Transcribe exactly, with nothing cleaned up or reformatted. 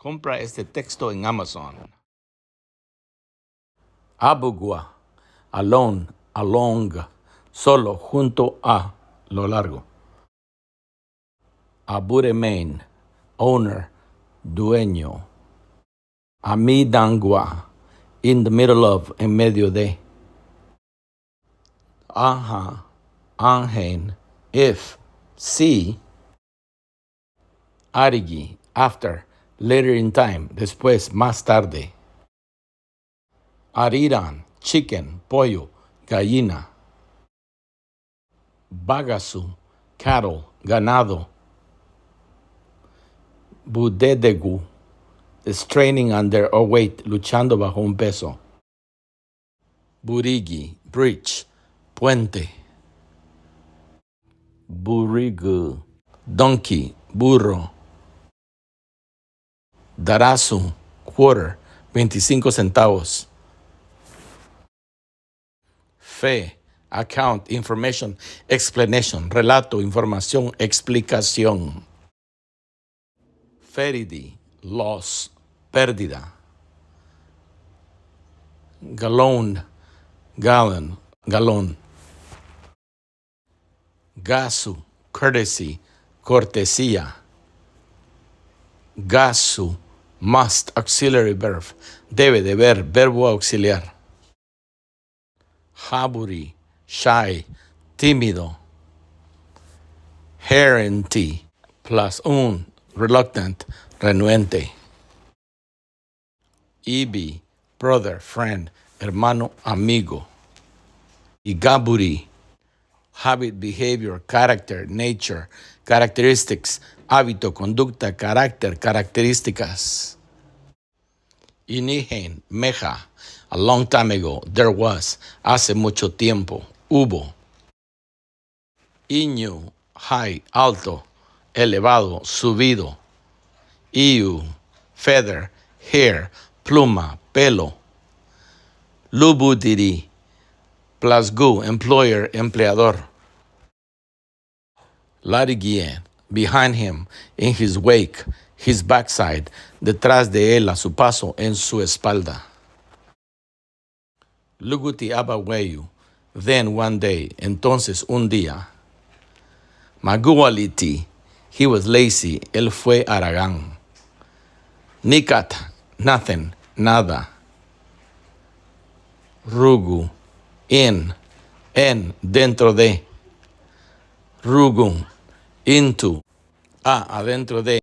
Compra este texto en Amazon. Ábugua, alone, along, solo, junto a, lo largo. Aburemein, owner, dueño. Amidangua, in the middle of, en medio de. Aha, anhein, if, si. Arigi, after, later in time, después, más tarde. Ariran, chicken, pollo, gallina. Bágasu, cattle, ganado. Budedegu, straining under a weight, luchando bajo un peso. Burigi, bridge, puente. Burigu, donkey, burro. Darasu, quarter, veinticinco centavos. Fe, account, information, explanation, relato, información, explicación. Feridi, loss, pérdida. Galón, gallon, galón. Gasu, courtesy, cortesía. Gasu, must, auxiliary verb, debe, deber, verbo auxiliar. Haburi, shy, tímido. Herenti, plus un, reluctant, renuente. Ibi, brother, friend, hermano, amigo. Igaburi, habit, behavior, character, nature, characteristics, hábito, conducta, carácter, características. Inihein, meha, a long time ago, there was, hace mucho tiempo, hubo. Iñu, high, alto, elevado, subido. Iu, feather, hair, pluma, pelo. Lubudiri, plus gu, employer, empleador. Larigiñe, behind him, in his wake, his backside, detrás de él, a su paso, en su espalda. Luguti aban weyu, then one day, entonces un día. Magualiti, he was lazy, él fue haragán. Nikata, nothing, nada. Rugu, in, en, dentro de. Rugun, into, a, adentro de.